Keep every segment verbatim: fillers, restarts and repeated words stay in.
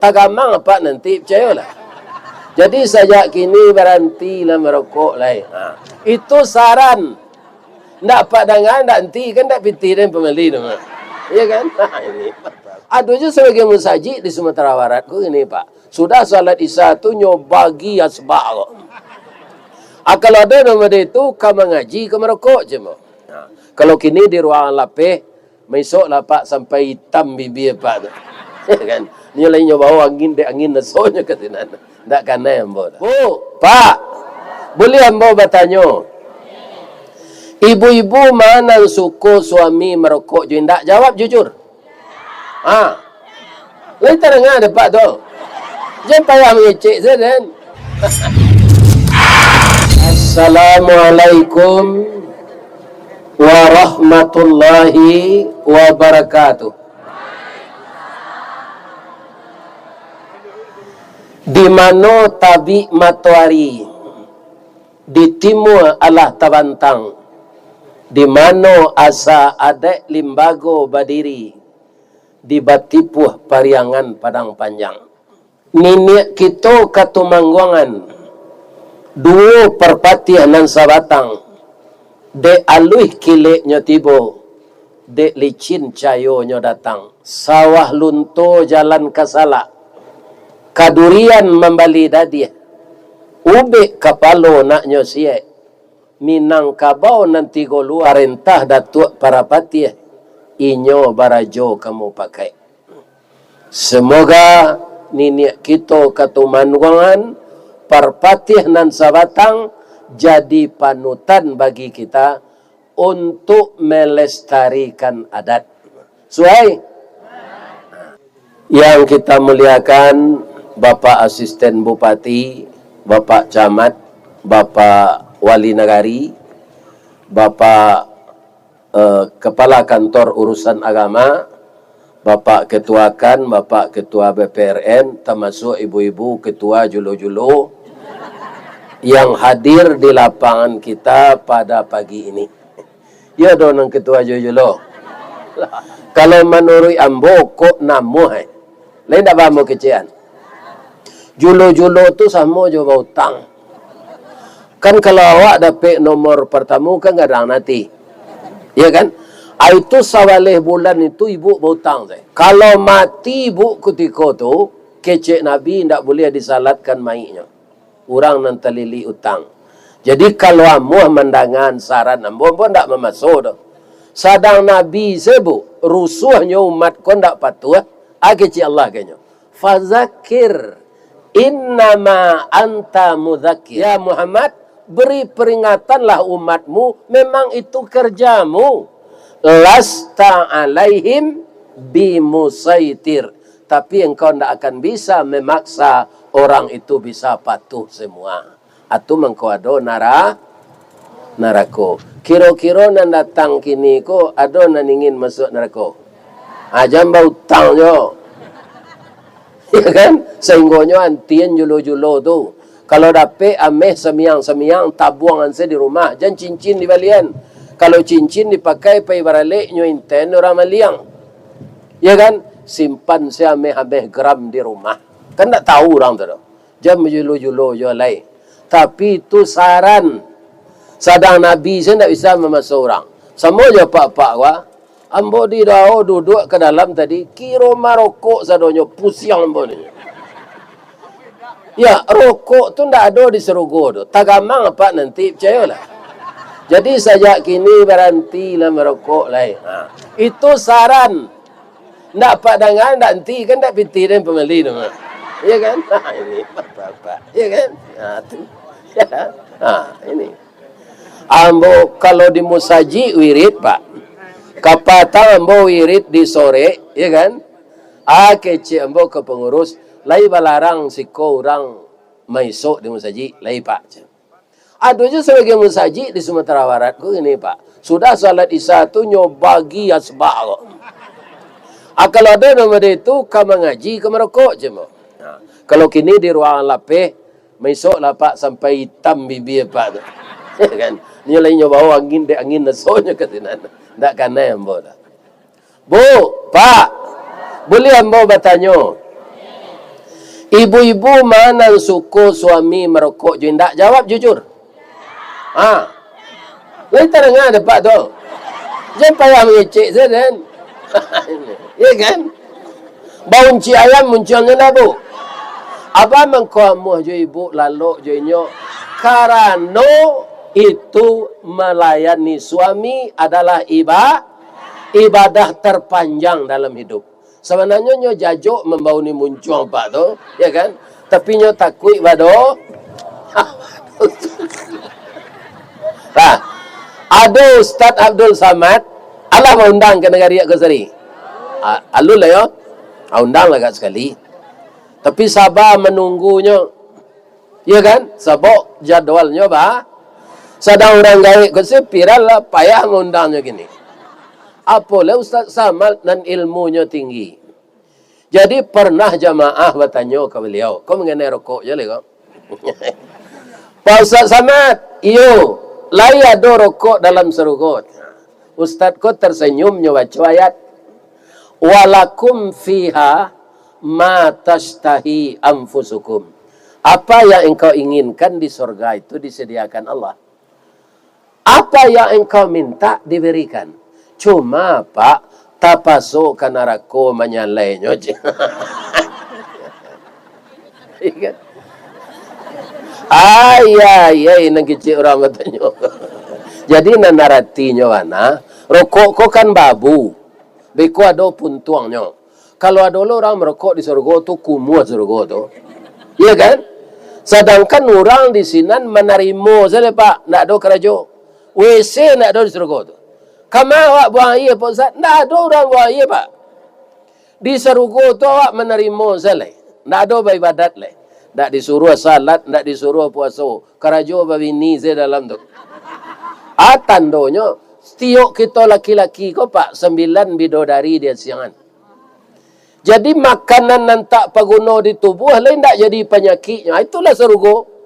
Tagamang apak nanti, picayolah. Jadi, sajak kini barantilah marokok lai. Ha. Itu saran. Ndak apak danga, ndak enti, kan ndak pitih den pamali tu. Iyo kan? Ha, ini. Ado juo sabagian musajik di Sumatera Barat ko ini, Pak. Sudah salat Isya tu nyo bagi asbak ko. Ah, kalau ado nan model itu, ka mangaji, ka marokok, cemo. Ha. Kalau kini di ruangan lapeh, maisok lah, Pak, sampai itam bibia, Pak, tu. Kan? Nyo lai nyo bawa angin, dek angin nasonyo ka sinan. Ndak kanai ambo tu. Bu, Pak, buliah ambo batanyo? Ibu-ibu ma nan suko suami marokok jo indak? Jawab jujur. Ha. Lai tadanga dek Apak tu. Jan payah mangecek sajo, den. Assalamualaikum warahmatullahi wabarakatuh. Di mano tabik matoari, di timua alah tabantang, di mano asa adaik limbago badiri, di batipuah Pariangan Padang Panjang. Niniak kito Katumangguangan, duo parpatiah nan sabatang, dek aluih kileknyo tibo, dek licin cayonyo datang. Sawah lunto jalan ka salak, kadurian mambali dadiah, ubek kapalo naknyo siek, Minangkabau nan tigo lua, parentah Datuak Parapatiah, inyo barajo ka mupakaik. Semoga niniak kito Katumangguangan, parpatiah nan sabatang, jadi panutan bagi kita untuk melestarikan adat. Suai? Yang kita muliakan, Bapak Asisten Bupati, Bapak Camat, Bapak Wali Nagari, Bapak, eh, Kepala Kantor Urusan Agama, Bapak Ketua kan, Bapak Ketua B P R N, termasuk ibu-ibu ketua julo-julo yang hadir di lapangan kita pada pagi ini. Iyo doh nan ketua julo-julo. Kalau manuruik ambo, kok namuah, eh. Lain ndak bambo kecekan. Julo-julo tu samo jo bautang. Kan kalau awak dapek nomor partamo kan gadang nanti. Iyo kan? Ah, itu sabaleh bulan itu ibu bautang, saya. Kalau mati ibu kutiko tu, kecek Nabi ndak buliah disalatkan maiknyo. Urang nan talilik utang. Jadi, kalau amuah mandangaan saran ambo, ambo ndak mamaso doh. Sadang Nabi se, Bu, rusuahnyo umat ko ndak patuah, a kecek Allah kanyo. Fazakir, innama anta muzakir. Ya Muhammad, beri peringatanlah umatmu, memang itu kerjamu. Lasta alaihim bimusaitir. Tapi engkau ndak akan bisa memaksa orang itu bisa patuh semua. Atu mangko ado nara-, narako. Kiro-kiro nan datang kini ko ado nan ingin masuak narako? Ah, jan bautang jo. Ya kan? Sahinggonyo antian julo-julo tu. Kalau dapek ameh samiang-samiang, tabuangan se di rumah. Jan cincin dibalian. Kalau cincin dipakai pai baralek, nyo inten urang maliang. Ya kan? Simpan se ameh-ameh gram di rumah. Kan ndak tahu urang tu doh. Jan bajulo-julo jo lai. Tapi itu saran. Sadang Nabi se ndak bisa mamaso urang. Samo jo apak-apak ko, ah. Ambo di dao duduak ka dalam tadi, kiro marokok sadonyo, pusiang ambo ni. Ya, rokok tu ndak ado di sarugo tu. Tagamang apak nanti, picayolah. Jadi, sajak kini barantilah marokok lai. Ha. Itu saran. Ndak apak danga, ndak enti, kan ndak pitih den pamali tu. Iyo kan? Ha, ini apak-apak. Iyo kan? Ha, tu. Ha, ini. Ambo kalau di musajik wirid, Pak. Kapatang ambo wirid di sorek, iyo kan? Ah, kecek ambo ka pangurus, lai balarang siko urang maisok di musajik, lai, Pak. Ado juo sabagian musajik di Sumatera Barat ko ini, Pak. Sudah salat Isya tu nyo bagi asbak ko. Ah, kalau ado nan model itu, ka mangaji, ka marokok, cemo. Nah, kalau kini di ruangan lapeh, maisok lah, Pak, sampai itam bibia, Pak, tu. Kan? Nyo lai nyo bawa angin, dek angin nasonyo ka sinan. Ndak kanai ambo dah. Bu, Pak, buliah ambo batanyo? Ibu-ibu ma nan suko suami marokok jo indak? Jawab jujur. Ha. Lai tadanga dek Apak tu. Jan payah mangecek sajo, kan? Ya, kan? Baunciang ayam, unciangnyo labuah. Apak mangko amuah jo ibu lalok jo inyo, karano itu melayani suami adalah iba-, ibadah terpanjang dalam hidup. Sabananyo nyo jajok mambauni muncuang Apak tu, ya, kan? Tapi nyo takuik bado. Nah, ado Ustaz Abdul Samad, alah maundang ka nagari Arab Saudi. A-, alun lah, yo. Ah, undang lah agak sakali. Tapi saba manunggunyo. Ya, kan? Sabab jadwalnyo ba-, sadang urang gaek ko se viral lah, payah maundangnyo kini. Apo lai Ustaz Samad nan ilmunyo tinggi. Jadi, pernah jamaah batanyo ka baliau, ko manganai rokok juo lai ko. "Pak Ustaz Samad, iyo, lai ado rokok dalam sarugo?" Ustaz ko tersenyum nyo baco ayat, "Walakum fiha ma tashtahi anfusukum." Apa yang engkau inginkan di sorga itu disediakan Allah. Apa yang engkau minta diberikan. Cuma, Pak, tapaso ka narako manyalainyo, cek. Iya, kan? Ai, ai, ai, nan kecek urang batanyo. Jadi, nan aratinyo bana, rokok ko kan babu. Beko ado puntuangnyo. Kalau ado lo urang marokok di sarugo tu, kumuah sarugo tu. Iya, kan? Sadangkan urang di sinan manarimo sajo, Pak, ndak ado karajo. W C ndak ado di sarugo tu. Kama awak buang aia, Pak Ustaz? Ndak ado urang buang aia, Pak. Di sarugo tu awak manarimo sajo. Ndak ado baibadat lai. Ndak disuruah salat, ndak disuruah puaso. Karajo babini sajo dalam tu. Ah, tandonyo, satiok kito laki-laki ko, Pak, sambilan bidodari di asiangan. Jadi, makanan nan tak paguno di tubuah lai indak jadi panyakiknyo. Itulah sarugo.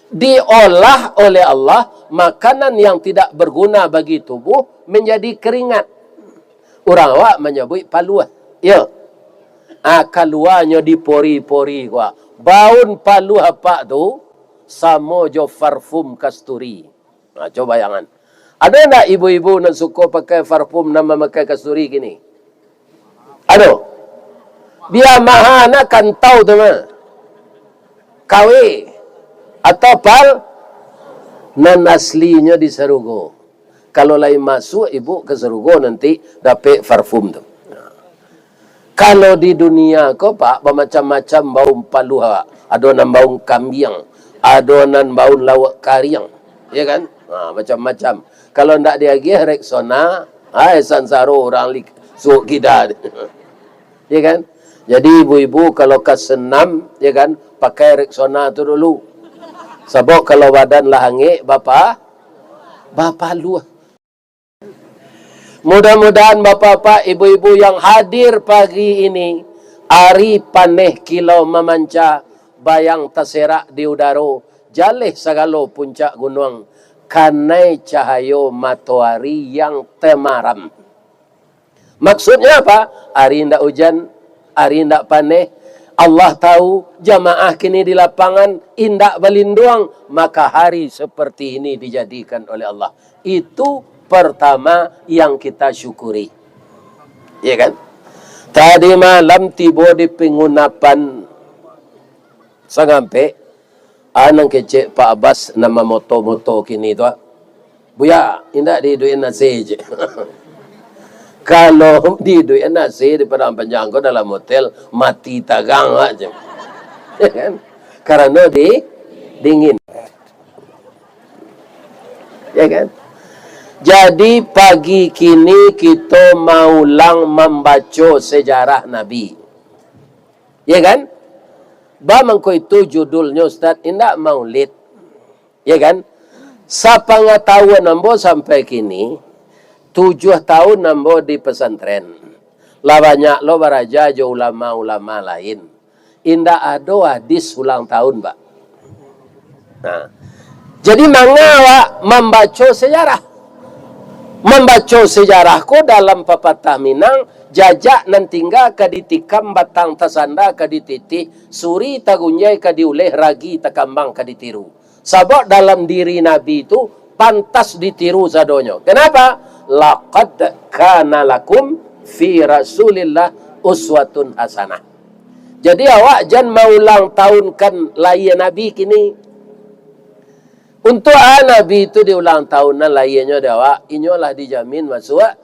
Diolah oleh Allah, makanan yang tidak berguna bagi tubuh menjadi keringat. Urang awak manyabuik paluah. Yo. Ah, kaluanyo di pori-pori ko. Baun paluah Apak tu samo jo parfum kasturi. Nah, cubo bayangan. Ado ndak ibu-ibu nan suko pakai parfum nan mamakai kasturi kini? Ado. Bia maha nak kantau tu mah. K W. Atau pal-, nan aslinyo di sarugo. Kalau lai masuak ibu ka sarugo, nanti dapek parfum tu. Kalau di dunia ko, Pak, bamacam-macam baun paluah, Pak. Ado nan baun kambiang, ado nan baun lauak kariang, ya, kan? Ha, macam-macam. Kalau ndak diagiah Rexona, hai, sansaro urang li-, suok kida. Ya, kan? Jadi, ibu-ibu kalau ka senam, ya, kan, pakai Rexona tu dulu. Sabab kalau badan lah angek, bapa-, bapaluah. Mudah-mudahan bapak-bapak, ibu-ibu yang hadir pagi ini, ari paneh kilau mamanca, bayang taserak di udaro, jaleh sagalo puncak gunuang, kanai cahayo matoari yang temaram. Maksudnya apa? Ari indak ujan, ari indak paneh. Allah tahu, jamaah kini di lapangan indak balinduang, maka hari seperti ini dijadikan oleh Allah. Itu pertama yang kita syukuri. Ya, kan? Tadi malam tibo di penginapan Sangampek, ah, nan kecek Pak Abbas nan mamoto-moto kini tu, ah. "Buya, indak diiduikan A C," cek. Kalau diiduikan A C di Padang Panjang ko dalam hotel, mati tagang, Pak, cek. Ya, kan? Karano di, dingin. Ya, kan? Jadi, pagi kini kito maulang mambaco sejarah Nabi. Ya, kan? Ba mangko itu judulnyo, Ustaz, indak maulid. Ya, kan? Sapangatahuan ambo sampai kini, tujuah tahun ambo di pesantren. Lah banyak lo baraja jo ulama-ulama lain. Indak ado hadis ulang tahun, Pak. Nah. Jadi, manga awak mambaco sejarah? Mambaco sejarah ko dalam papatah Minang, jajak nan tingga ka ditikam, batang tasanda ka dititih, suri tagunjai ka diuleh, ragi takambang ka ditiru. Sabab dalam diri Nabi tu pantas ditiru sadonyo. Kenapa? "Laqad kana lakum fi Rasulillah uswatun hasanah." Jadi awak jan maulang tahunkan lahia Nabi kini. Untuak a Nabi tu di ulang tahun nan lahianyo di awak, inyo lah dijamin masuak,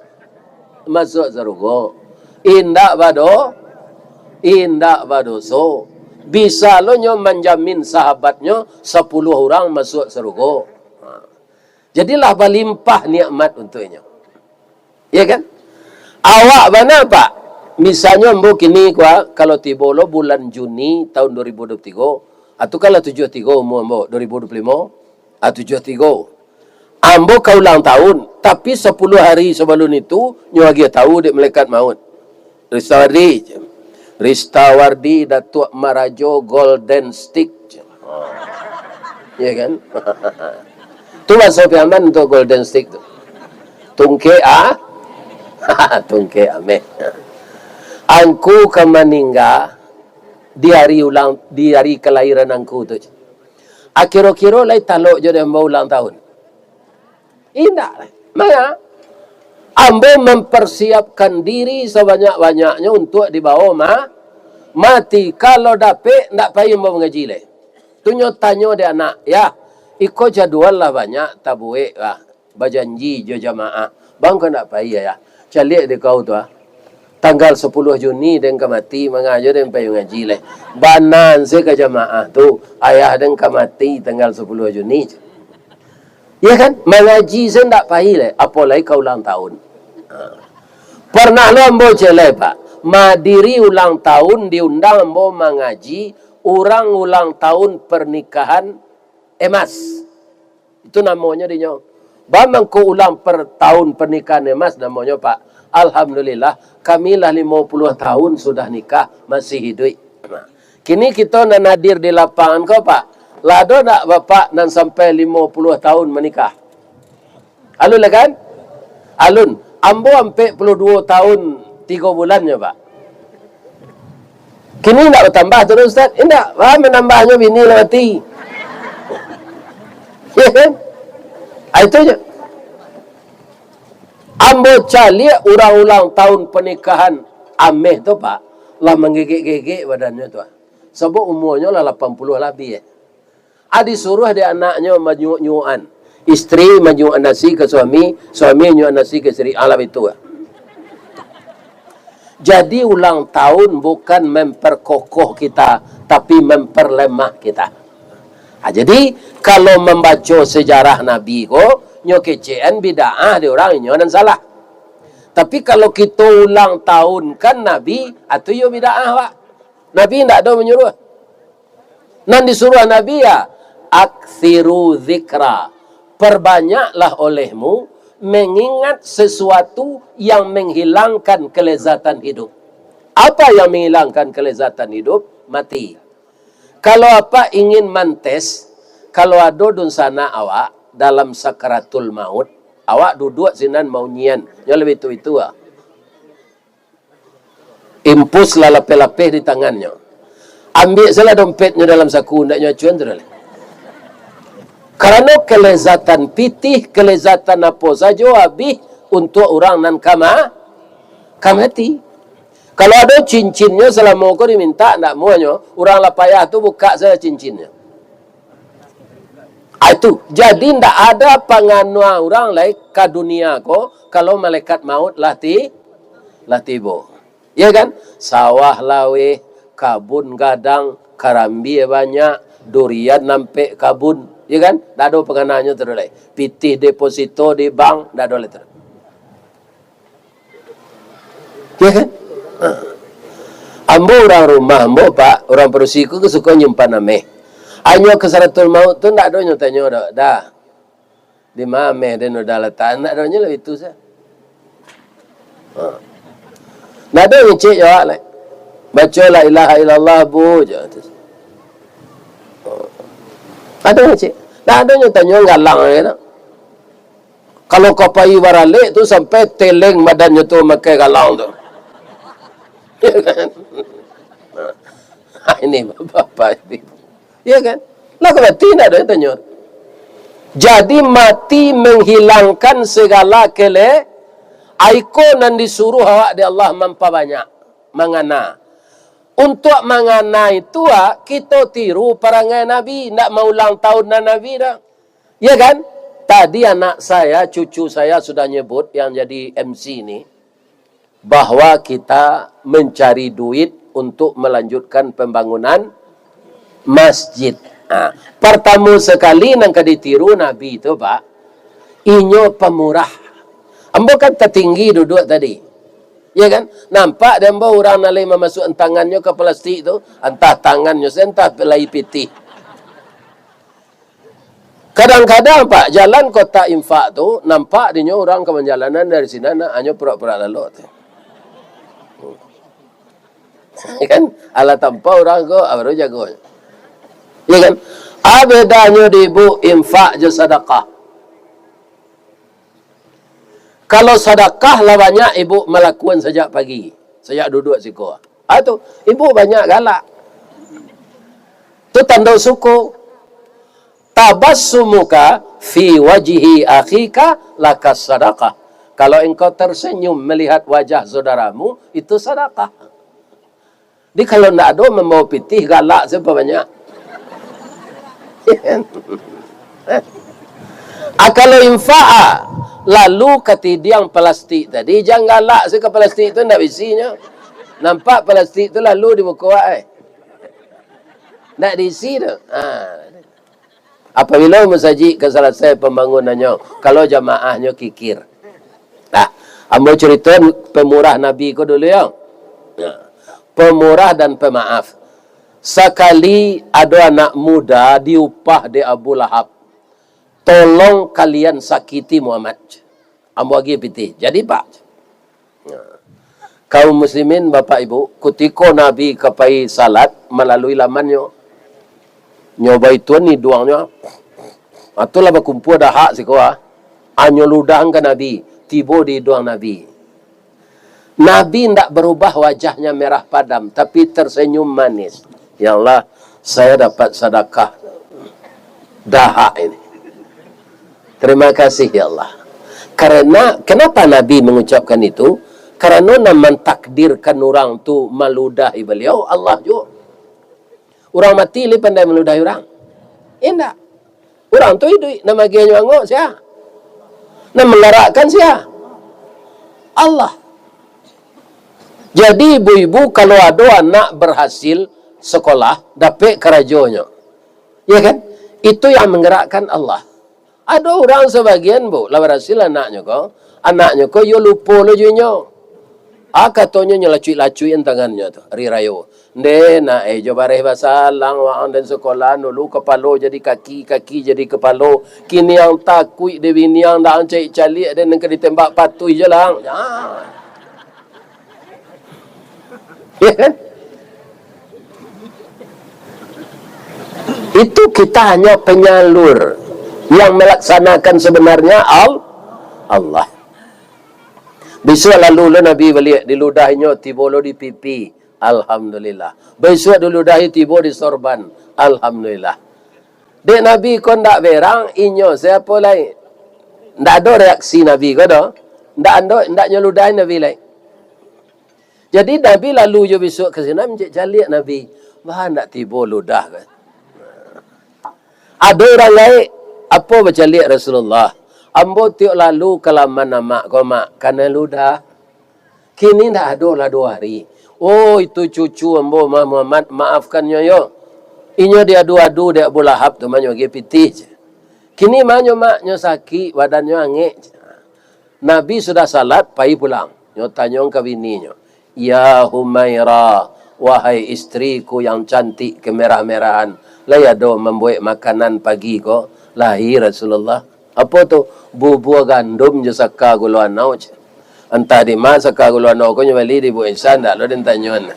masuak sarugo. Indak bado, indak badoso. Bisa lo nyo manjamin sahabatnyo sapuluah urang masuak sarugo. Ha. Jadilah balimpah nikmat untuak inyo. Ya kan? Awak bana, Pak. Misalnyo ambo kini ko, kalau tibo lo bulan Juni tahun dua ribu dua puluh tiga, atau kalau tujuh tiga umur ambo, dua ribu dua puluh lima, ah, tujuh tiga. Ambo ka ulang tahun, tapi sapuluah hari sabalun itu, nyo agiah tahu dek malaikat maut. Ristawardi, Ristawardi Datuak Marajo Golden Stick. Ya kan? Tu bahaso Piaman tu, Golden Stick tu. Tungkek a-, tungkek ameh. Angku ka maningga di hari ulang, di hari kelahiran angku tu. Akiro-kiro lai talok jo dek ambo ulang tahun. Indak lai. Manga? Ambo mamparsiapkan diri sabanyak-banyaknyo untuak dibawo ma-, mati. Kalau dapek, ndak pai ambo mangaji lai. Tu nyo tanyo dek anak, "Yah, iko jadual lah banyak tabuek lah, bajanji jo jamaah. Bang ko ndak pai, Yah? Caliak dek kau tu, ah. Tanggal sapuluah Juni den ka mati, manga jo den pai mangaji lai. Bana se ka jamaah tu, ayah den ka mati tanggal sapuluah Juni." Ya kan? Mangaji se ndak pai lai, apo lai ka ulang tahun. Ha. Parnah lo ambo ciek lai, Pak. Madiri ulang tahun, diundang ambo mangaji, urang ulang tahun pernikahan Emas. Itu namonyo dinyo. Bamangko ulang per-, tahun pernikahan Emas namonyo, Pak. Alhamdulillah, kami lah limo puluah tahun sudah nikah, masih hiduik. Nah, kini kito nan hadir di lapangan ko, Pak, lah ado ndak Bapak nan sampai limo puluah tahun manikah? Alun lah kan? Alun. Ambo ampek puluah duo tahun tigo bulannyo, Pak. Kini indak batambah tu, Ustaz? Indak. Wah, manambahnyo bini lah mati. Ya kan? Ah, itu je. Ambo caliak urang ulang tahun pernikahan ameh tu, Pak, lah manggegek-gegek badannyo tu, ah. Sabab umuanyo lah lapan puluah labiah, eh. Ah, disuruah dek anaknyo manyuok-nyuokan. Isteri manyuok nasi ka suami, suami nyuok nasi ka isteri. Alah, itu lah. Jadi, ulang tahun bukan memperkokoh kita, tapi memperlemah kita. Ah, jadi, kalau mambaco sejarah Nabi ko, nyo kecekan bid'ah di urang, inyo nan salah. Tapi, kalau kito ulang tahunkan Nabi, ah, tu iyo bid'ah, Pak. Nabi indak ado manyuruah. Nan disuruah Nabi, ya, "Aktsiru dzikra, perbanyaklah olehmu mengingat sesuatu yang menghilangkan kelezatan hidup." Apa yang menghilangkan kelezatan hidup? Mati. Kalau Apak ingin mantes, kalau ado dunsanak awak dalam sakaratul maut, awak duduak sinan maunyian, nyo labiah tu itu, ah. Impus lah lapeh-lapeh di tangannyo. Ambiak salah dompetnyo dalam saku, ndak nyo acuan tu doh lai. Karano kelezatan pitih, kelezatan apo sajo abih untuak urang nan ka ma-, ka mati. Kalau ado cincinnyo salamo ko dimintak, ndak amuahnyo, urang lah payah tu bukak sajo cincinnyo. Ah, itu. Jadi, ndak ada pangana urang lai ka dunia ko, kalau malaikat maut lah ti-, lah tibo. Ya kan? Sawah laweh, kabun gadang, karambia banyak, durian nampek kabun. Ya kan? Ndak ado pangananyo tu lai. Pitih deposito di bank, ndak ado lai tu. Ya kan? Ha. Ambo urang rumah ambo, Pak, urang padusi ko suko nyimpan ameh. Anyo ka sakaratul maut tu ndak ado nyo tanyo doh, "Dah, di ma ameh den udah latak?" Ndak ado nyo lah itu sa. Ha. Ndak ado ngecek jo awak lai. "Baco la ilaha illallah, Bu," jo tu. Ha. Ado ngecek. Ndak ado nyo tanyo, galang aja tu. Kalau ka pai baralek tu sampai teleng badannyo tu makai galang tu. Ya kan? Ini bapak-bapak. Ya kan? Lah ka mati ndak ado yang tanyo. Jadi mati menghilangkan segala kele-, aiko nan disuruh awak di Allah mampabanyak, mangana. Untuak mangana itu, ah, kito tiru parangai Nabi, ndak maulang tahun nan Nabi dah. Ya kan? Tadi anak saya, cucu saya sudah nyebut yang jadi M C ni, bahwa kita mencari duit untuk melanjutkan pembangunan masjid. Ha, pertama sekali nan ka ditiru Nabi tu, Pak, inyo pemurah. Ambo kan tatinggi duduak tadi. Ya kan? Nampak di ambo urang nan lai mamasuak tangannyo ka plastik tu, antah tangannyo se, antah lai pitih. Kadang-kadang, Pak, jalan kotak infak tu, nampak dinyo urang ka manjalanan dari sinan, hanyo purak-purak lalok tu. Kan? Alah tampa urang ko, ah, baru jago. Ya kan? Ah, bedanyo di ibu infak jo sadakah. Kalau sadakah lah banyak ibu malakuan sajak pagi, sajak duduak siko. Ah, tu, ibu banyak galak. Tu tando suko. Tabassumuka fi wajhi akhika laka sadakah. Kalau engkau tersenyum melihat wajah saudaramu, itu sadakah. Di kalau ndak ado mambawa pitih, galak se banyak. Ah, kalau infak, ah, lalu katidiang plastik tadi, jan galak se ka plastik tu, ndak baisinyo. Nampak plastik tu lalu dibuka, eh. Ndak diisi tu. Ha. Apabila masajik ka salasai pambangunannyo, kalau jamaahnyo kikir. Nah, ambo carito pemurah Nabi ko dulu, yo. Nah, pemurah dan pemaaf. Sakali ado anak muda diupah dek Abu Lahab, "Tolong kalian sakiti Muhammad." Ambo agiah pitih. Jadi, Pak. Nah. Kaum muslimin, Bapak Ibu, kutiko Nabi ka pai salat malalui lamannyo, nyo baituan iduangnyo, atulah bakumpua dahak siko, ah. Anyo ludahan ka Nabi, tibo di iduang Nabi. Nabi ndak barubah wajahnya merah padam, tapi tersenyum manis. "Ya Allah, saya dapat sadakah dahak ini. Terima kasih, ya Allah." Karena, kenapa Nabi mengucapkan itu? Karena nan mentakdirkan urang tu maludahi baliau, Allah juo. Urang mati lai pandai maludahi urang? Indak. Urang tu iduik, nan magiahnyo angok sia? Nan manggarakkan sia? Allah. Jadi, ibu-ibu, kalau ado anak berhasil sekolah, dapek karajonyo, ya kan? Itu yang menggerakkan Allah. Ado urang sabagian, Bu, lah barasil anaknyo ko, anaknyo ko iyo lupo lo jo inyo. Ah, katonyo nyo lacuik-lacuikan tangannyo tu, ari rayo. "Ndeh, nak, eh, jo bareh basalang waang den sakola dulu, kapalo jadi kaki, kaki jadi kapalo. Kini ang takuik dek bini ang, ndak ang caliak-caliak den, nan ka ditembak patuih jo lah ang." Ah. Ya kan? Itu kita hanya penyalur. Yang melaksanakan sebenarnya Al-, Allah. Bisuak lalu lo Nabi baliak, diludahinyo tibo lo di pipi. Alhamdulillah. Bisuak diludahi tibo di sorban. Alhamdulillah. Dek Nabi ko ndak berang, inyo sia lai? Ndak ado reaksi Nabi ko doh. Ndak ado, ndak nyo ludahi Nabi lai. Jadi, Nabi lalu jo bisuak ka sinan, cek caliak Nabi. Bah, ndak tibo ludah ko. Ado urang gaek, apo bacaliak Rasulullah? Ambo tiok lalu ka laman amak ko, Mak, kanai ludah. Kini ndak ado lah duo hari. Oh, itu cucu ambo, Mah Muhammad, maafkannyo yo. Inyo diadu-adu dek Abu Lahab tu, manyo agiah pitih je. Kini manyo, Mak, nyo sakik, badannyo angek je. Nabi sudah salat, pai pulang. Nyo tanyo ka bininyo, "Ya Humaira, wahai istriku yang cantik kemerah-merahan, lai ado mambuek makanan pagi ko?" "Lai, Rasulullah." "Apo tu?" "Bubua gandum jo saka gulo anau," cek. Antah di ma saka gulo anau ko, nyo bali di Bu Isa, ndak lo den tanyoan.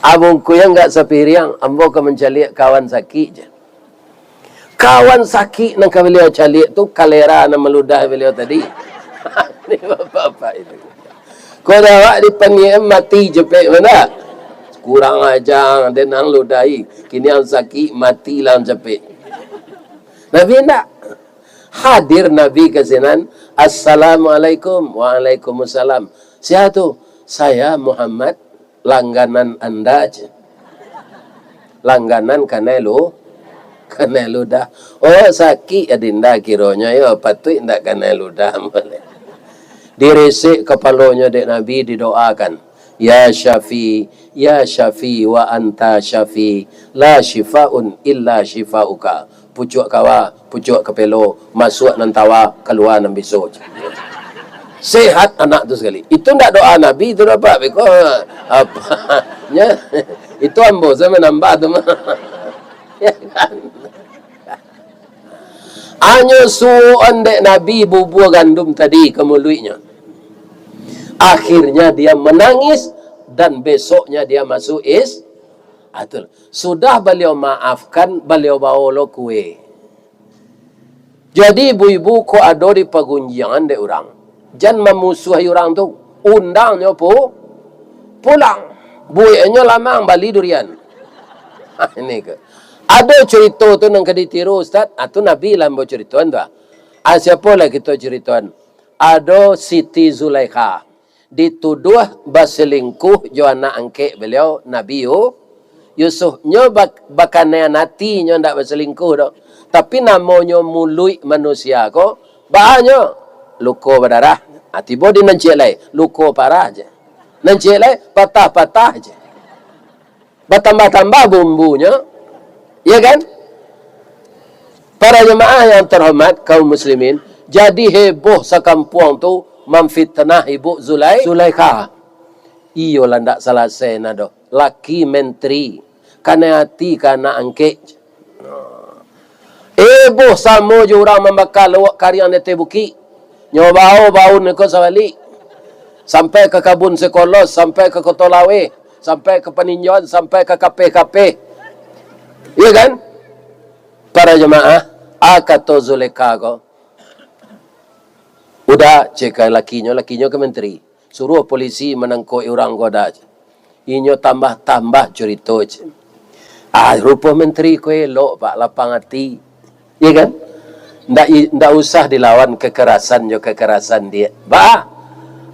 Abungkuih yang agak sapiriang, ambo ka mancaliak kawan sakik je. Kawan sakik nan ka baliau caliak tu, kalera nan maludah baliau tadi. Ni bapak-bapak itu. Kok dah awak dipaniakan mati capek, mana? Kurang aja, den nan ludahi. Kini ang sakik, mati lah ang capek. Nabi ndak. Hadir Nabi ka sinan, "Assalamualaikum." "Waalaikumsalam." "Sia tu?" "Saya Muhammad, langganan Anda," cek. "Langganan kanai lu-, kanai ludah." "Oh, sakik adinda kironyo, yo, patuik ndak kanai ludah." Diresek kapalonyo dek Nabi, didoakan, "Ya Syafi, ya Syafi, wa anta Syafi, la syifaun illa syifauka." Pucuak kawa, pucuak kapelo, masuak nan tawa, kalua nan biso. Sehat anak tu sakali. Itu ndak doa Nabi tu, dapat beko. Apa? Nya, itu ambo sajo manambah tu mah. Ya kan? Hanyo suokan dek Nabi bubua gandum tadi ka muluiknyo. Akhirnya dia menangis dan besoknya dia masuk is-, ah, tu lah. Sudah baliau maafkan, baliau bao lo kue. Jadi, ibu-ibu, kok ado di pagunjiangan dek urang, jan mamusuahi urang tu. Undang nyo pu-, pulang. Bueknyo lamang bali durian. Ha, ini ke. Ado curito tu nan ka ditiru, Ustaz. Ah, tu Nabi lah ambo curitoan tu, ah. Ah, siapo lah kito curitoan? Ado Siti Zulaikha. Dituduah baselingkuh jo anak angkek baliau, Nabi Yu-, Yusuf. Nyo bak-, bakanian ati, nyo ndak baselingkuh doh. Tapi namonyo muluik manusia ko, baa nyo? Luko badarah. Ah, tibo di nan ciek lai, luko parah je. Nan ciek lai, patah-patah je. Batambah-tambah bumbunyo, ya kan? Para jamaah yang terhormat, kaum muslimin, jadi heboh sakampuang tu mamfitnah Ibu Zulai-, Zulaikha. Iyolah, ndak salasai nah doh. Laki menteri, kanai ati ka anak angkek. Heboh samo jo urang mambaka lawak kariang di ateh bukik. Nyo bao baun iko sabalik. Sampai ka kabun sikolos, sampai ka Koto Laweh, sampai ka Paninjauan, sampai ka kapeh-kapeh. Iya kan? Para jamaah, a kato Zulekha ko, "Uda," cek ka lakinyo, lakinyo ka menteri, "suruah polisi manangkok urang ko, Uda," cek. Inyo tambah-tambah curito, cek. Ah, rupo menteri ko elok, Pak, lapang ati. Iya kan? Ndak i-, ndak usah dilawan kekerasan jo kekerasan dia. Bah,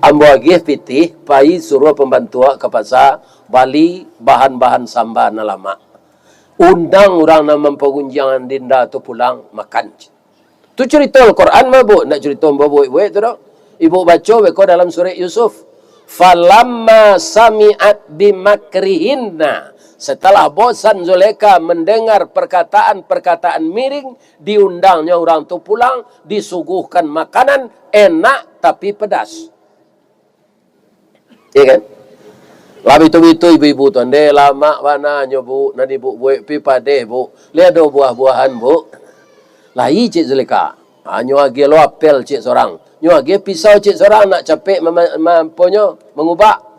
ambo agiah pitih, pai suruah pambantu ka pasa, bali bahan-bahan samba nan lamak. Undang urang nan mampagunjiangan dinda tu pulang makan. Tu curito Al-Quran mah, Bu, ndak curito ambo buek-buek tu doh. Ibu baco beko dalam surek Yusuf. "Falamma sami'at bimakrihinna." Setelah bosan Zulekha mendengar perkataan-perkataan miring, diundangnyo urang tu pulang, disuguhkan makanan enak tapi pedas. Iya kan? Lah bitu-bitu ibu-ibu tu, "Ndeh, lamak bana nyo, Bu, nan ibu buek pi padeh, Bu. Lai ado buah-buahan, Bu?" Lai, cek Zulekha. "Ha, nyo agiah lo apel, cek, sorang. Nyo agiah pisau, cek, sorang, nak capek mama-, ma-, apo nyo, mangubak."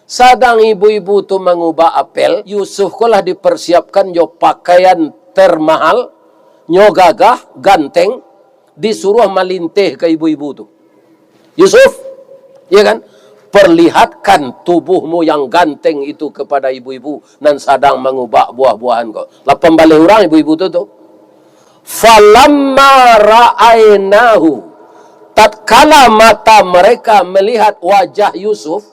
Sadang ibu-ibu tu mangubak apel, Yusuf ko lah dipersiapkan jo pakaian termahal, nyo gagah, ganteng, disuruah malinteh ka ibu-ibu tu. "Yusuf, ya kan, perlihatkan tubuhmu yang ganteng itu kepada ibu-ibu nan sadang mangubak buah-buahan ko." Lapan baleh urang ibu-ibu tu, tu. "Falamma ra'ainahu," tatkala mata mereka melihat wajah Yusuf,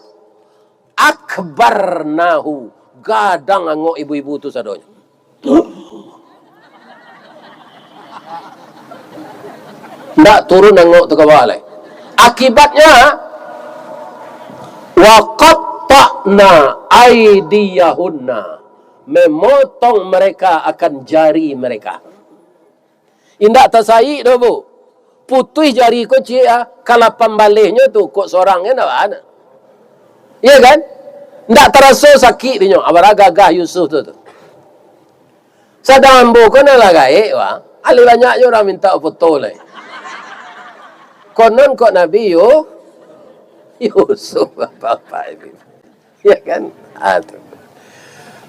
"akbarnahu," gadang angok ibu-ibu tu sadonyo. Ndak turun angok tu ka bawah lai. Akibatnya, "wa qatta'na aidiyahunna," memotong mereka akan jari mereka. Indak tasaik doh, Bu. Putuih jari ko ciek ah, kalapan balehnyo tu, kok sorang kan awak. Iya kan? Ndak taraso sakik dinyo, abara gagah Yusuf tu, tu. Sadang ambo ko nan lah gaek, wah. Alih banyak jo urang minta foto lai. Konon kok Nabi Yu-, Yusuf, bapak-bapak ini. Ya kan? Ah, tu.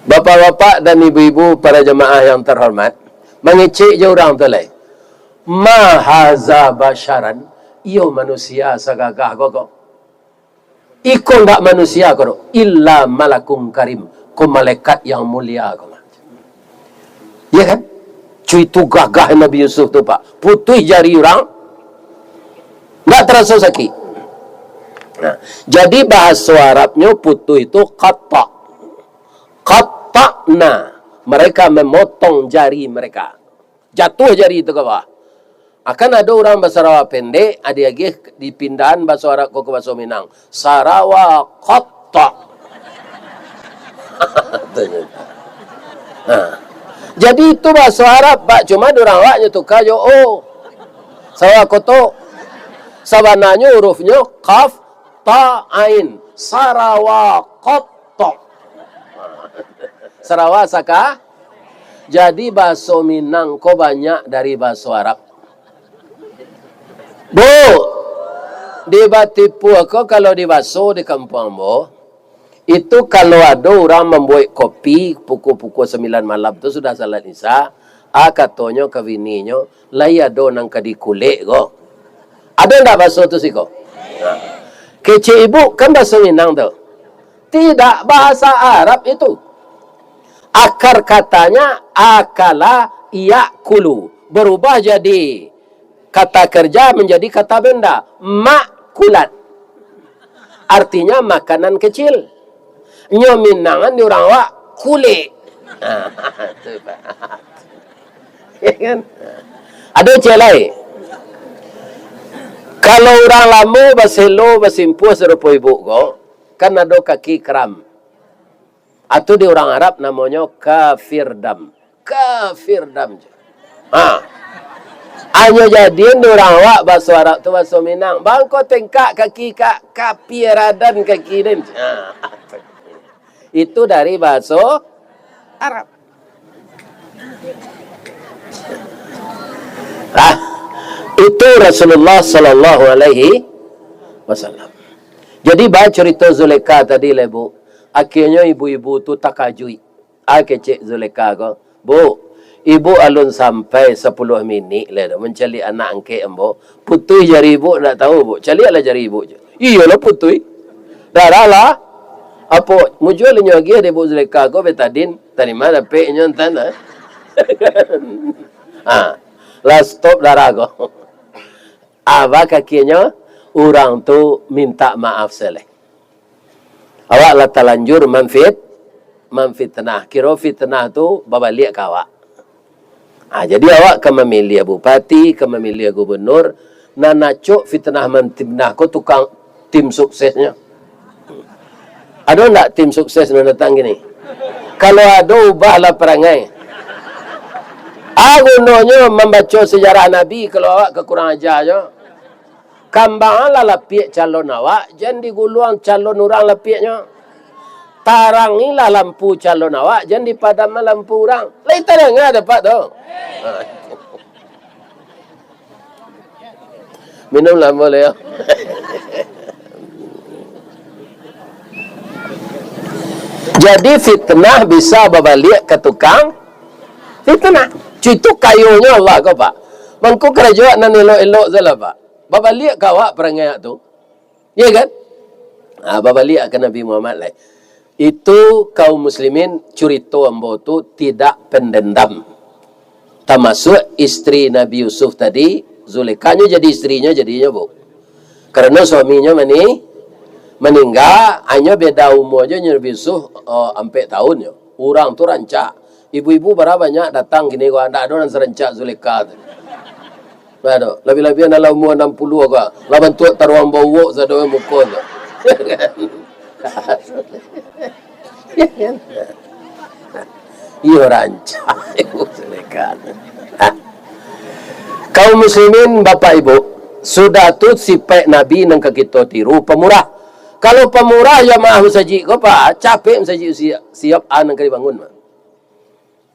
Bapak-bapak dan ibu-ibu, para jemaah yang terhormat, Mangecek jo urang tu lai. "Ma haza basyaran, iyo manusia sagagah ko ko. Iko ndak manusia ko doh, illa malakun karim, ko malaikat yang mulia ko mah." Ya kan? Cuy tu gagah Nabi Yusuf tu, Pak. Putuih jari urang. Ndak taraso sakik. Nah, jadi bahaso Arabnyo putuih tu qata'. Qata'na. Mereka memotong jari mereka. Jatuah jari tu ka bawah. Akan ado urang basarawa pendek, adi agiah dipindahan baso Arab ko ka baso Minang. Sarawa qata'. Ha. Jadi itu baso Arab, Pak, cuma di urang awaknyo tuka jo o. Sarawa koto. Sabananyo hurufnyo qaf, ta, ain. Sarawa qata'. Sarawa saka. Jadi baso Minang ko banyak dari baso Arab. Bu, di Batipua ko kalau di baso di kampuang ambo, itu kalau ado urang mambuek kopi pukua-pukua sambilan malam tu sudah salat Isya, a katonyo ka bininyo, "Lai ado nan ka dikulek ko?" Ado ndak baso tu siko? Kecek ibu kan baso Minang tu. Tidak, bahasa Arab itu. Akar katanya akala yakulu. Berubah jadi kata kerja menjadi kata benda. Makulat. Artinya makanan kecil. Nyo Minangan di urang awak, kulek. Tu, Pak. Ya kan? Ado cek lai. Kalau urang lamo baselo, basimpuah sarupo ibu ko, kan ado kaki kram. Atau di urang Arab namonyo kafir dam. Kafir dam. Ha. Anyo jadian di urang awak baso Arab tu baso Minang. Bangko tengkak kaki ka, kapiradan kaki den. Ha. Itu dari baso Arab. Ah, itu Rasulullah sallallahu alaihi wasallam. Jadi, ba carito Zulekha tadi lah, Bu. Akhirnyo ibu-ibu tu takajuik. Ah, kecek Zulekha ko, "Bu, ibu alun sampai sapuluah minik lai tu mancaliak anak angkek ambo. Putuih jari ibu ndak tahu, Bu. Caliaklah jari ibu je." Iyolah putuih. Darah lah. Apo, mujua inyo agiah dek Bu Zulekha ko betadin. Tarima dapek inyo antan, ah. Ha. Lah stop darah ko. Aba kakinyo, urang tu minta maaf sajo. Awak lah talanjur mamfit-, mamfitnah. Kiro fitnah tu babaliak ka awak. Ha, jadi awak ka mamiliah bupati, ka mamiliah gubernur, nan acok fitnah mamfitnah ko tukang tim suksesnyo. Ado ndak tim sukses nan datang kini? Kalau ado, ubahlah parangai. A gunonyo mambaco sejarah Nabi, kalau awak ka kurang aja jo. Kambanganlah lapiak calon awak, jan diguluang calon urang lapiaknyo. Tarangilah lampu calon awak, jan dipadamkan lampu urang. Lai tadanga dek Apak tu? Minumlah ambo lai, yo. Jadi fitnah bisa babaliak ka tukang fitnah. Cuy tu kayonyo Allah ko, Pak. Mangko karajo nan elok-elok sajolah, Pak. Babaliak ka awak parangai tu. Iya kan? Ha, babaliak ka Nabi Muhammad lai. Itu kaum muslimin, curito ambo tu tidak pendendam. Tamasuak istri Nabi Yusuf tadi, Zulekha nyo jadi istrinyo jadinyo, Bu. Karano suaminyo mani-, maningga, hanyo beda umua jo Nabi Yusuf, eh, ampek tahun nyo. Urang tu rancak. Ibu-ibu bara banyak datang kini ko, ndak ado nan sarancak Zulekha tu. Nah, tu, labiah-labiah nan lah umua anam puluah ko, lah bantuak taruang bauwok sado muko tu. Iyo, rancak. Kaum muslimin, Bapak Ibu, sudah tu sipaik Nabi nan ka kito tiru, pamurah. Kalau pamurah jamaah masajik ko, Pak, capek masajik siap, siap a nan ka dibangun, Pak.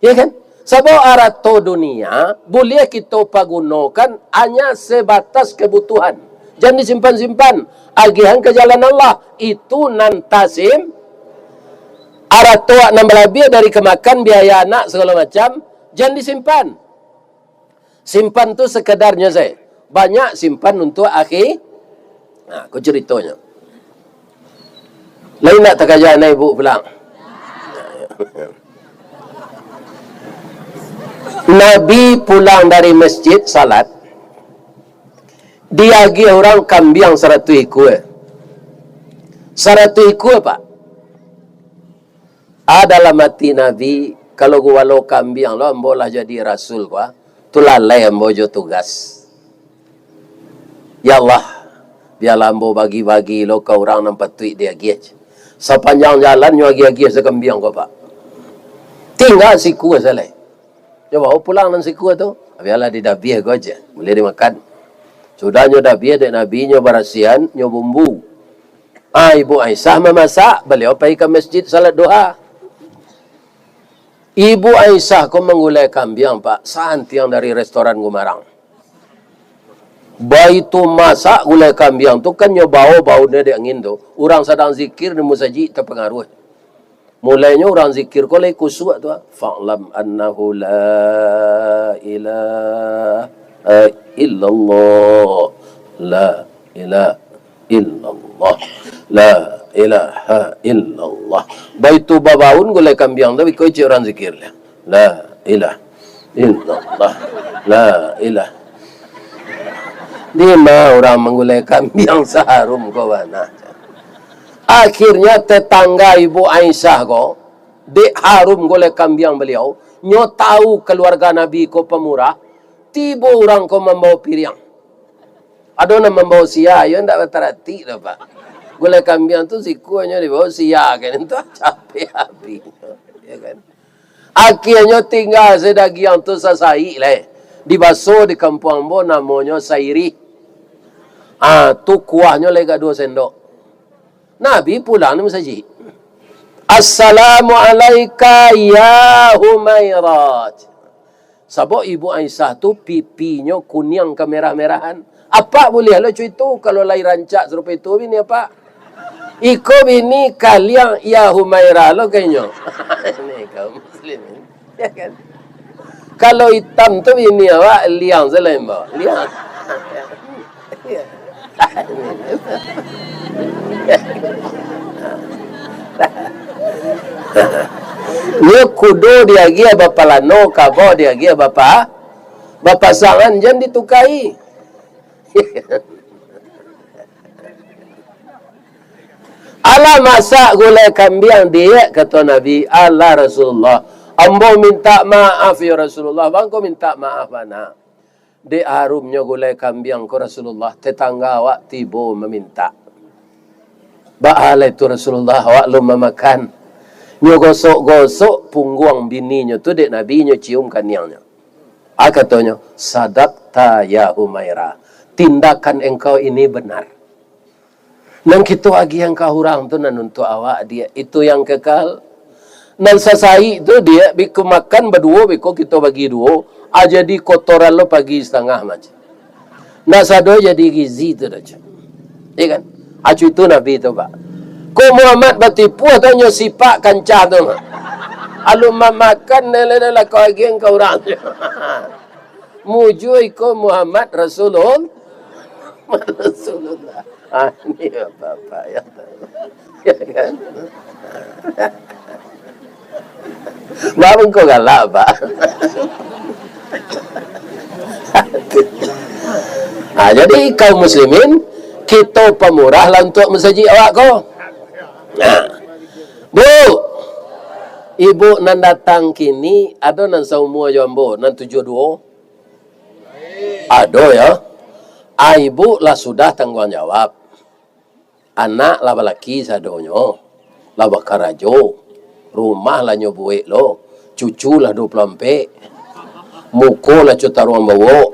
Ya kan? Sabab arato dunia buliah kito pagunokan hanya sebatas kebutuhan. Jan disimpan-simpan, agiahan ka jalan Allah. Itu nan tasim-, arato nan balabiah dari ka makan, biaya anak, sagalo macam, jan disimpan. Simpan tu sekedarnyo sajo. Banyak simpan untuak akhi-, nah, ko caritonyo. Lain nak takaja na ibu pulang. Nabi pulang dari masjid salat, diagiah urang kambiang saratuih ikua. Saratuih ikua, Pak. A dalam ati Nabi, kalau gubalo kambiang lo, ambo lah jadi rasul ko, tu lalai ambo jo tugas. Ya Allah, bialah ambo bagi-bagi lo ka urang nan patuik diagiah. Sapanjang jalan nyo agiah-agiah se kambiang ko, Pak. Tingga sikua sajo lai. Nyo bao pulang nan sikua tu. Bialah didabiah ko aja, buliah dimakan. Sudah nyo dabiah dek Nabi, nyo barasiahan, nyo bumbu. Ah, Ibu Aisyah mamasak, baliau pai ka masjid salat duha. Ibu Aisyah ko manggulai kambiang, Pak, santiang dari restoran gumarang. Baitu masak gulai kambiang tu kan nyo bao baunyo dek angin tu. Urang sadang zikir di musajik tapangaruah. Mulainyo urang zikir ko lai kusuak tu, ah. "Fa'lam annahu la ilaha illallah, la ilaha illallah, la ilaha illallah." Baitu babaun gulai kambiang tu, iko cik urang zikir lah. La ilaha illallah, la ilaha. Dima urang manggulai kambiang saharum ko bana. Akhirnya tetangga Ibu Aisyah ko, dek harum gulai kambiang baliau, nyo tahu kaluarga Nabi ko pamurah, tibo urang ko mambawa piriang. Ado nan mambawa sia, iyo ndak bataratik doh, Pak. Gulai kambiang tu sikuanyo dibawa sia kan, tu capek abih. Ya kan? Akianyo tingga se dagiang tu sasaik lai. Dibaso di kampuang ambo namonyo sairih. Ah, tu kuahnyo lai ka duo sendok. Nabi pulang di musajik. "Assalamu alaika ya Humairah." Sabab Ibu Aisyah tu pipinyo kuniang kamerah-merahan. Apak buliah lo cuy tu, kalau lai rancak sarupo itu bini apak. Iko bini kaliang ya Humairah lo kainyo. Ini kaum muslimin. Ya kan? Kalau itam tu bini awak liang selain bawah. Liang. Nyo kudo diagiah bapalano, kabau diagiah bapa-, bapasangan, jan ditukai. "Alah masak gulai kambiang, Diak," kato Nabi. "Alah Rasulullah, ambo mintak maaf, yo Rasulullah." "Bangko mintak maaf bana. Dek harumnyo gulai kambiang ko Rasulullah, tetangga awak tibo mamintak." "Baa lai tu Rasulullah, awak alun mamakan?" Nyo gosok-gosok pungguang bininyo tu dek Nabi, nyo cium kaniangnyo. Ah, katonyo, "Sadakta ya Humairah, tindakan engkau ini benar. Nan kito agiah ka urang tu nan untuak awak, Diak, itu yang kekal. Nan sasaik tu, Diak, biko makan baduo, biko kito bagi duo, ah, jadi kotoran lo pagi satangah macam. Nak sado jadi gizi tu dah, Cak." Iya kan? Acu itu Nabi tu, Pak. Ko Muhammad batipu atau nyo sipak kancah tu, Pak? Alun mamakan, dah, dah, dah, lah kau agiah ka urang. Mujua iko Muhammad Rasulul-, Rasulullah. Ah, ini apa-apa ya. Ya kan? Bang, engkau galak, Pak. Ah, jadi kaum muslimin, kito pamurah lah untuak masajik awak ko. Nah, Bu, ibu nan datang kini, ado nan saumua jo ambo, nan tujuah duo? Ado, ya. Ah, ibu lah sudah tangguang jawab. Anak lah balaki sadonyo, lah bakarajo, rumah lah nyo buek lo, cucu lah duo puluah ampek, muko lah cutaruang bawok,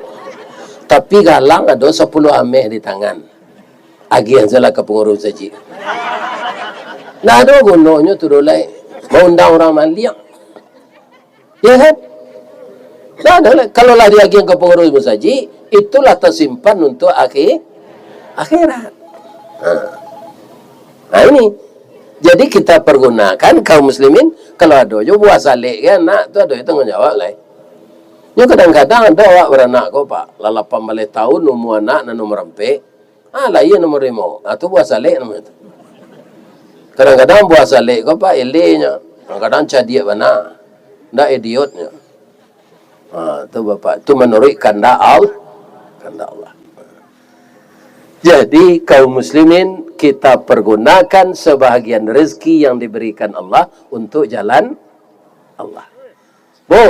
tapi galang ado sapuluah ameh di tangan. Agiah sajolah ka pangurus masajik. Ndak ado gunonyo tu doh lai, maundang urang maliang. Ya kan? Nah, nah, nah, kalau lah diagiah ka pangurus masajik, itulah tasimpan untuak akhi-, akhirat. Ha. Nah, ini. Jadi, kita pergunakan, kaum muslimin, kalau ado jo buah salek kan, nak tu ado jo tangguang jawab lai. Nyo kadang-kadang ado awak baranak ko, Pak, lah lapan baleh taun umua anak nan nomor ampek, ah, lahia nomor limo. Ah, tu buah salek namonyo tu. Kadang-kadang buah salek ko, Pak, elehnyo. Kadang-kadang cadiak bana. Ndak idiotnyo. Ha, tu Bapak, tu manuruik kandak Al-, kandak Allah. Jadi, kaum muslimin, kita pergunakan sebahagian rezeki yang diberikan Allah untuk jalan Allah. Bu,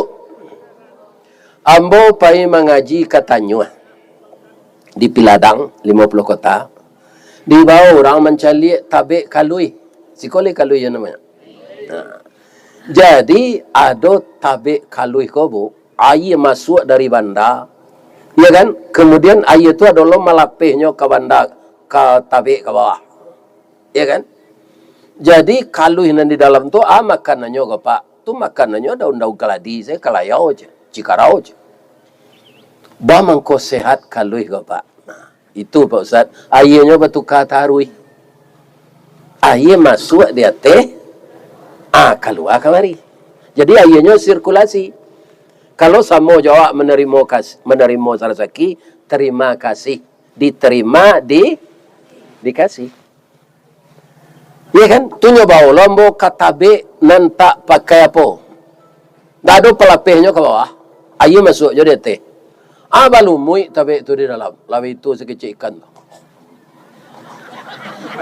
ambo pai mangaji ka Tanyuah, di Piladang, Limo Puluah Kota. Dibao urang mancaliak tabek kaluih. Siko lai kaluih yo namonyo. Nah. Jadi, ado tabek kaluih ko, Bu. Aia masuak dari banda, ya kan? Kemudian aia tu ado lo malapehnyo ka banda, ka tabek ka bawah. Ya kan? Jadi, kaluih nan di dalam tu, ah, makanannyo ko, Pak. Tu makanannyo daun-daun kaladi, saya kalayau je, cikarau je. Ba mangko sehat kaluih ko, Pak. Nah, itu, Pak Ustaz. Aianyo batuka taruih. Aia masuak di ateh, ah, kalua kamari. Jadi, aianyo sirkulasi. Kalau samo jo awak manarimo kas-, manarimo rasaki, tarima kasih. Ditarima, di, dikasih. Iya kan? Tu nyo bao lo ambo ka tabek nan tak pakai apo. Ndak ado palapehnyo ka bawah. Aia masuak jo di ateh. Ah, balumuik tabek tu di dalam. Labiah tu sakecek ikan tu.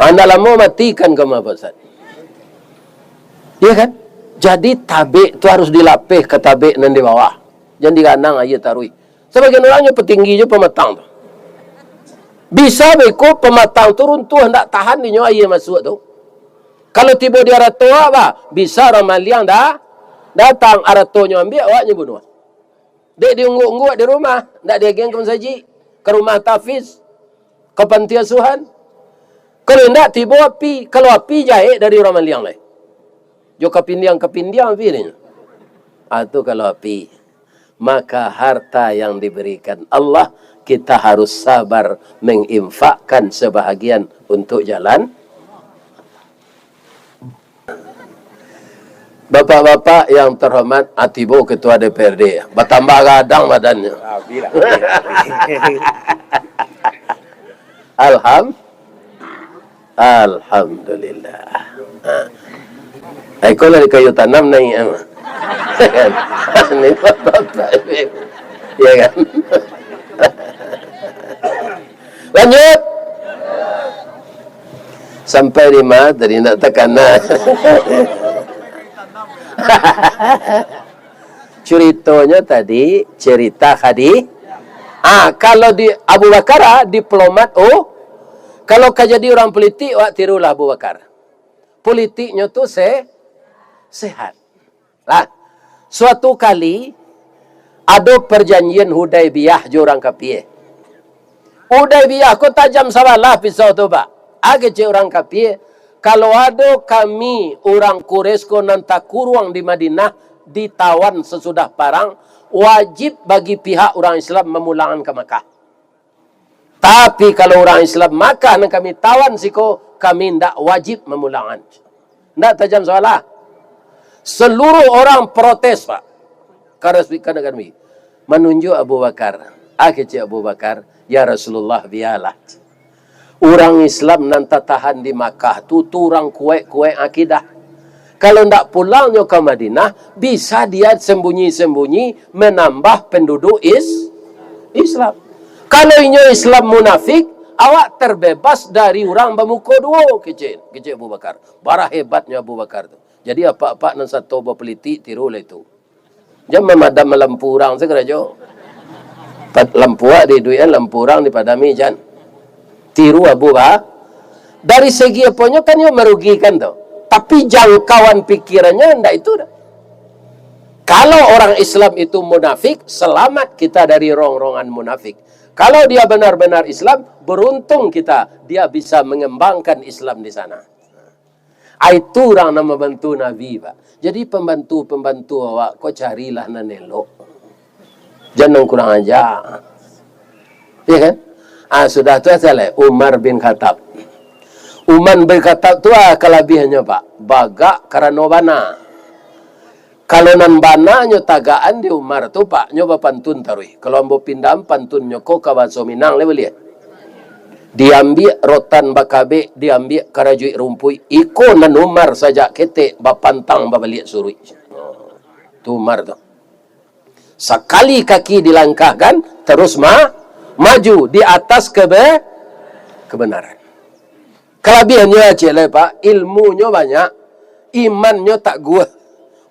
Ah, ndak lamo mati ikan ka ma, Pak Ustaz. Iya kan? Jadi tabek tu harus dilapeh ka tabek nan di bawah. Jan diganang aia taruih. Sabagian urang nyo patinggi jo pamatang tu. Bisa beko pamatang tu runtuah, ndak tahan dinyo aia masuak tu. Kalau tibo di arato awak, bah, bisa urang maliang dah datang, aratonyo ambiak, awaknyo bunuah. Dek diungguak-ungguak di rumah, ndak diagiahan ka masajik, ka rumah tahfiz, ka panti asuhan. Kalau indak, tibo api. Kalau api, jahek dari urang maliang lai. Jo kapindiang-kapindiang api dinyo. Ah, tu kalau api. Maka harta yang diberikan Allah, kita harus sabar menginfakkan sebahagian untuk jalan. Bapak-bapak yang terhormat, ah, tibo Ketua D P R D, batambah gadang badannyo. Alham-, Alhamdulillah. Ha. Iko lah di kayu tanam naiak, ah. Ini bapak-bapak ini. Ya kan? Lanjut. Sampai di ma tadi, ndak takana. Curitonyo tadi, cerita Khadi-, ah, kalau di Abu Bakar, ah, diplomat, oh. Kalau ka jadi urang pulitik, awak tirulah Abu Bakar. Pulitiknyo tu se-, sehat. Lah, suatu kali, ado parjanjian Hudaibiyah jo urang kapie. Hudaibiyah ko tajam sabalah pisau tu, Pak. Ah, kecek urang kapie, kalau ado kami urang Quraisy ko nan takuruang di Madinah, ditawan sasudah parang, wajib bagi pihak urang Islam mamulangan ka Makkah. Tapi, kalau urang Islam Makkah nan kami tawan siko, kami ndak wajib mamulangan. Ndak tajam sabalah. Seluruh orang protes, Pak. Karas-, kan-, kan-, manunjuk Abu Bakar. Ah, kecek Abu Bakar, "Ya Rasulullah, bialah. Urang Islam nan tatahan di Makkah tu, tu urang kuaik-kuaik akidah. Kalau ndak pulangnyo ka Madinah, bisa dia sembunyi-sembunyi menambah penduduk is-, Islam. Kalau inyo Islam munafik, awak terbebas dari urang bamuko duo," kecek, kecek Abu Bakar. Bara hebatnyo Abu Bakar tu. Jadi, apak-apak nan sato bapulitik, tirulah itu. Jan mamadam lampu urang sakarajo. Pad-, lampu awak diiduikan, lampu urang dipadami, jan. Tiru Abu Ba-, dari segi aponyo kan iyo marugikan tu. Tapi jangkauan pikirannyo ndak itu doh. Kalau orang Islam itu munafik, selamat kita dari rongrongan munafik. Kalau dia benar-benar Islam, beruntung kita, dia bisa mengembangkan Islam di sana. Ai, itu urang nan mambantu Nabi, Pak. Jadi, pambantu-pambantu awak ko carilah nan elok. Jan nan kurang aja. Ya kan? Ah, sudah tu asal, eh, Umar bin Khattab. Umar bin Khattab tu, ah, kalabiahannyo, Pak. Bagak karano bana. Kalau nan bananyo tagakan di Umar tu, Pak, nyo bapantun taruih. Kalau ambo pindahan pantunnyo ko ka bahaso Minang, lai buliah. Diambiak rotan bakabek, diambiak karajuik rumpuik. Iko nan Umar sajak ketek bapantang babaliak suruik. Tu Umar tu. Sakali kaki dilangkahkan, terus ma-, maju di atas kebe-, kebenaran. Kalabiahnyo, ciek lai, Pak, ilmunyo banyak, imannyo taguah.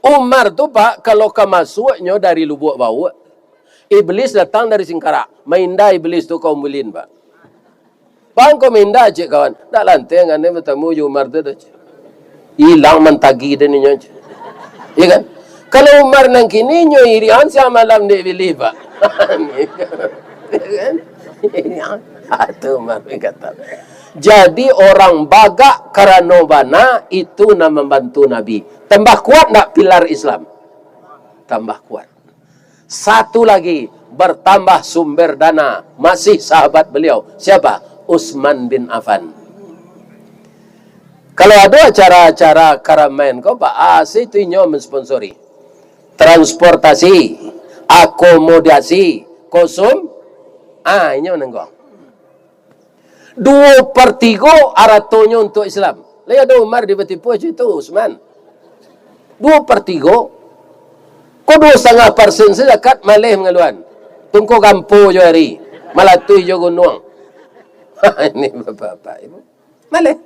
Umar tu, Pak, kalau ka masuaknyo dari Lubuak Bawok, Iblis datang dari Singkarak. Maindah Iblis tu ka Umbulin, Pak. Bang, ko maindah, ciek kawan. Ndak lanteh ngan den batamu jo Umar tu doh, ciek. Ilang mantagi den inyo, ciek. Iya kan? Kalau Umar nan kini, nyo irian siang malam dek Iblis, Pak. Iya kan? Irian. Ah, tu Umar kata. Jadi, orang bagak karano bana, itu nan mambantu Nabi. Tambah kuat ndak pilar Islam? Tambah kuat. Satu lagi, bertambah sumber dana, masih sahabat beliau. Siapa? Utsman bin Affan. Kalau ado acara-acara karamain ko, Pak, ah, si tu inyo mensponsori. Transportasi, akomodasi, kosum, ah, inyo manangguang. Duo per tigo aratonyo untuak Islam. Lai ado Umar di batipuah jo itu, Utsman. Duo per tigo. Ko duo satangah persen se zakat maleh mangaluan. Tungko gampo jo ari, malatuih jo gunuang. Ini bapak-bapak, Ibu. Maleh.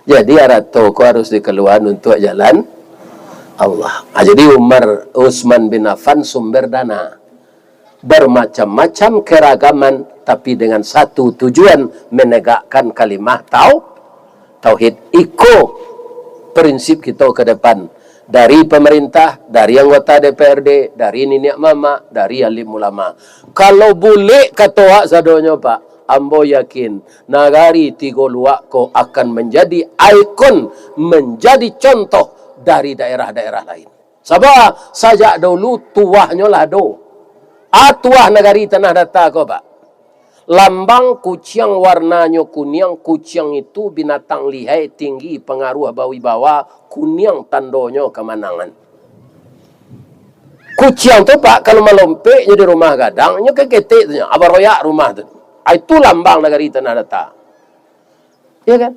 Jadi, arato ko harus dikaluaan untuak jalan Allah. Ah, jadi, Umar, Utsman bin Affan sumber dana. Bermacam-macam keragaman, tapi dengan satu tujuan, menegakkan kalimah tau-, tauhid. Iko prinsip kito ke depan. Dari pemerintah, dari anggota D P R D, dari niniak mamak, dari alim ulama. Kalau bulek kato awak sadonyo, Pak, ambo yakin, Nagari Tigo Luak ko akan manjadi ikon, manjadi contoh dari daerah-daerah lain. Sabab sajak dulu tuahnyo lah ado. A tuah nagari Tanah Data ko, Pak. Lambang kuciang warnanyo kuniang, kuciang itu binatang lihai, tinggi, pangaruah, bawibawa, kuniang tandonyo kamanangan. Kuciang tu, Pak, kalau malompek nyo di rumah gadang, nyo ka ketek tu nyo, abaroyak rumah tu. Ah, itu lambang nagari Tanah Data. Iya kan?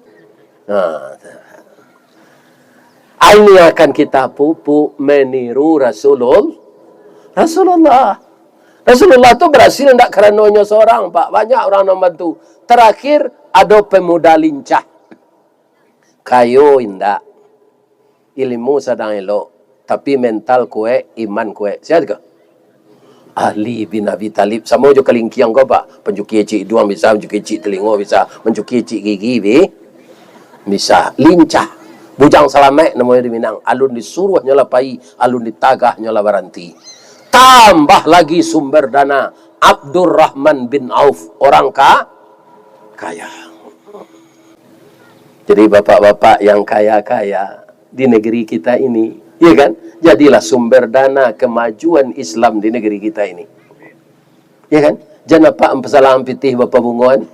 Nah, ini akan kita pupuk meniru Rasulul-, Rasulullah. Rasulullah tu berhasil ndak karano nyo sorang, Pak. Banyak urang nan bantu. Terakhir, ado pemuda lincah. Kayo indak. Ilmu sadang elok, tapi mental kuaik, iman kuaik. Sia tu ko? Ali bin Abi Thalib, samo jo kalingkiang ko, Pak. Pancukia cik iduang bisa, pancukia cik talingo bisa, pancukia cik gigi bi-, bisa. Lincah. Bujang Salamaik namonyo di Minang. Alun disuruah nyo lah pai, alun ditagah nyo lah baranti. Tambah lagi sumber dana, Abdurrahman bin Auf, orang ka-, kaya. Jadi, bapak-bapak yang kaya-kaya di negeri kita ini, ya kan? Jadilah sumber dana kemajuan Islam di negeri kita ini. Ya kan? Jan apak pasalang pitih bapabungoan.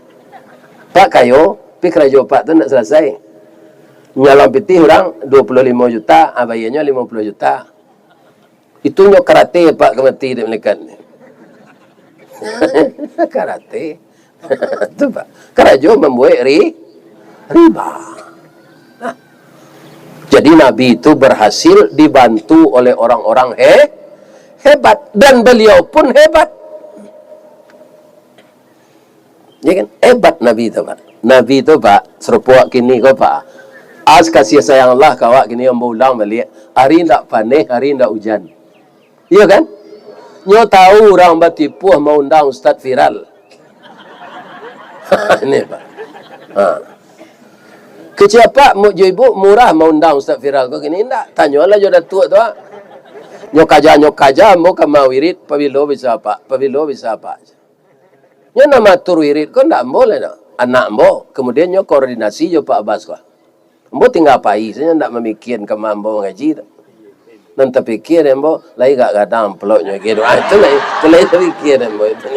Pak kayo, pi karajo apak tu ndak salasai. Nyalang pitih urang dua puluh limo juta, ah, bayarnyo limo puluh juta. Itu nyo karate, Pak, ka mati dek malaikat. Karate. Tu, Pak. Karajo mambuek ri-, riba. Nah. Jadi, Nabi itu berhasil dibantu oleh orang-orang he-, hebat. Dan beliau pun hebat. Ya kan? Hebat Nabi tu, Pak. Nabi tu, Pak, sarupo awak kini ko, Pak. As kasih sayang Allah ka awak kini, ambo ulang baliak. Hari ndak paneh, hari ndak ujan. Iyo kan? Nyo tahu urang batipuah maundang ustaz viral. Ini, Pak. Ha. Kecek apak, mu-, jo ibu murah maundang ustaz viral ko kini, ndak? Tanyolah jo datuak tu, ah. Nyo kaja, nyo kaja, ambo ka mawirid, pabilo bisa, Pak? Pabilo bisa, Pak? Nyo nan maatur wirid ko ndak ambo lai doh. Anak ambo, kamudian nyo koordinasi jo Pak Abbas ko. Ambo tingga pai sajo, ndak mamikian ka ma ambo mangaji tu. Nan tapikia dek ambo, lai agak gadang amplopnyo, gitu. Ah, itu lai, itu lai tapikia dek ambo itu.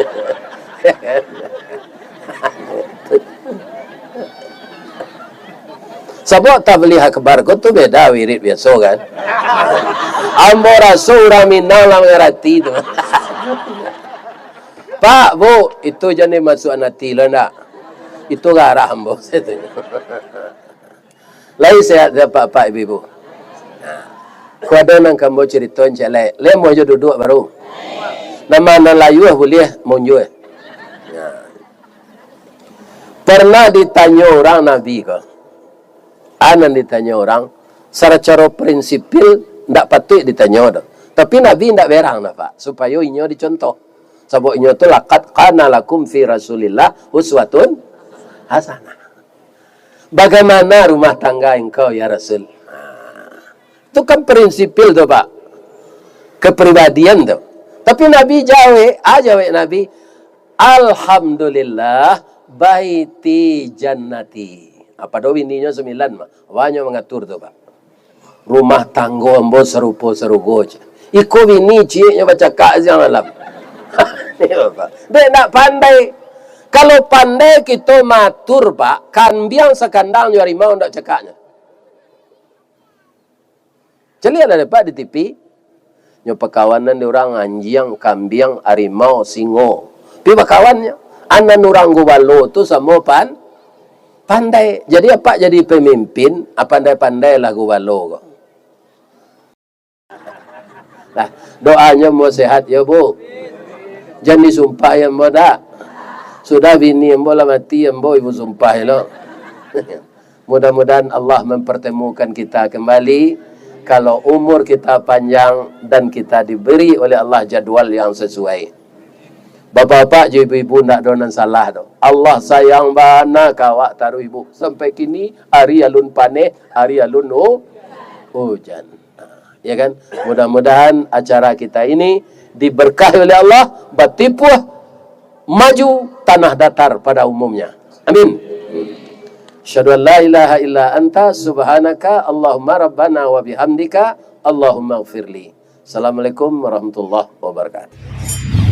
Sabab tabligh akbar ko tu beda wirid biaso kan. Ambo raso urang Minang lah mangarati tu. Pak, Bu, itu jan dimasuakan ati lo ndak? Itu garah ambo, satunyo. Lai sehat dah, Pak, Pak, Ibu, Ibu? Nah, ko ado nan ka ambo carito ciek lai. Lai ambo jo duduak baru. Nan ma nan layuah buliah maunjuah. Nah. Pernah ditanyo urang Nabi ko. A nan ditanyo urang, sacaro prinsipil ndak patuik ditanyo doh. Tapi Nabi ndak berang doh, Pak, supayo inyo dicontoh. Sabab inyo tu, "Laqad kana lakum fi Rasulillah uswatun hasanah." Bagaimana rumah tangga engkau, ya Rasul? Itu kan prinsipil tu, Pak. Kepribadian tu. Tapi Nabi jawek, a jawek Nabi, "Alhamdulillah, baiti jannati." Apa do bininyo sambilan, Mak? Banyak mangatur tu, Pak. Rumah tanggo ambo sarupo sarugo, cek. Iko bini cieknyo bacakak siang malam. Iyo, Pak. Dek, ndak pandai. Kalau pandai kito matur, Pak, kambiang sakandang jo harimau ndak cakaknyo. Caliak lah dapek di T V. Nyo pakawanan di urang anjiang, kambiang, harimau, singo. Pi bakawannyo. A nan urang gubalo tu samo pan-, pandai. Jadi apak jadi pamimpin, a pandai-pandailah gubalo ko. Lah, doanyo ambo sehat yo, Bu. Jan disumpahi ambo dak. Sudah bini ambo lah mati, ambo ibu sumpah lo. Mudah-mudahan Allah mempertemukan kita kembali, kalau umur kita panjang dan kita diberi oleh Allah jadual yang sesuai. Bapak-bapak jo ibu-ibu, ndak ado nan salah doh. Allah sayang bana ka awak taruih, Bu. Sampai kini, ari alun paneh, ari alun u-, ujan. Ya kan? Mudah-mudahan acara kita ini diberkahi oleh Allah, batipuah maju tanah datar pada umumnya. Amin. Asyhadu an la ilaha illa anta subhanaka Allahumma rabbana wa bihamdika Allahumma gfirli. Assalamualaikum warahmatullahi wabarakatuh.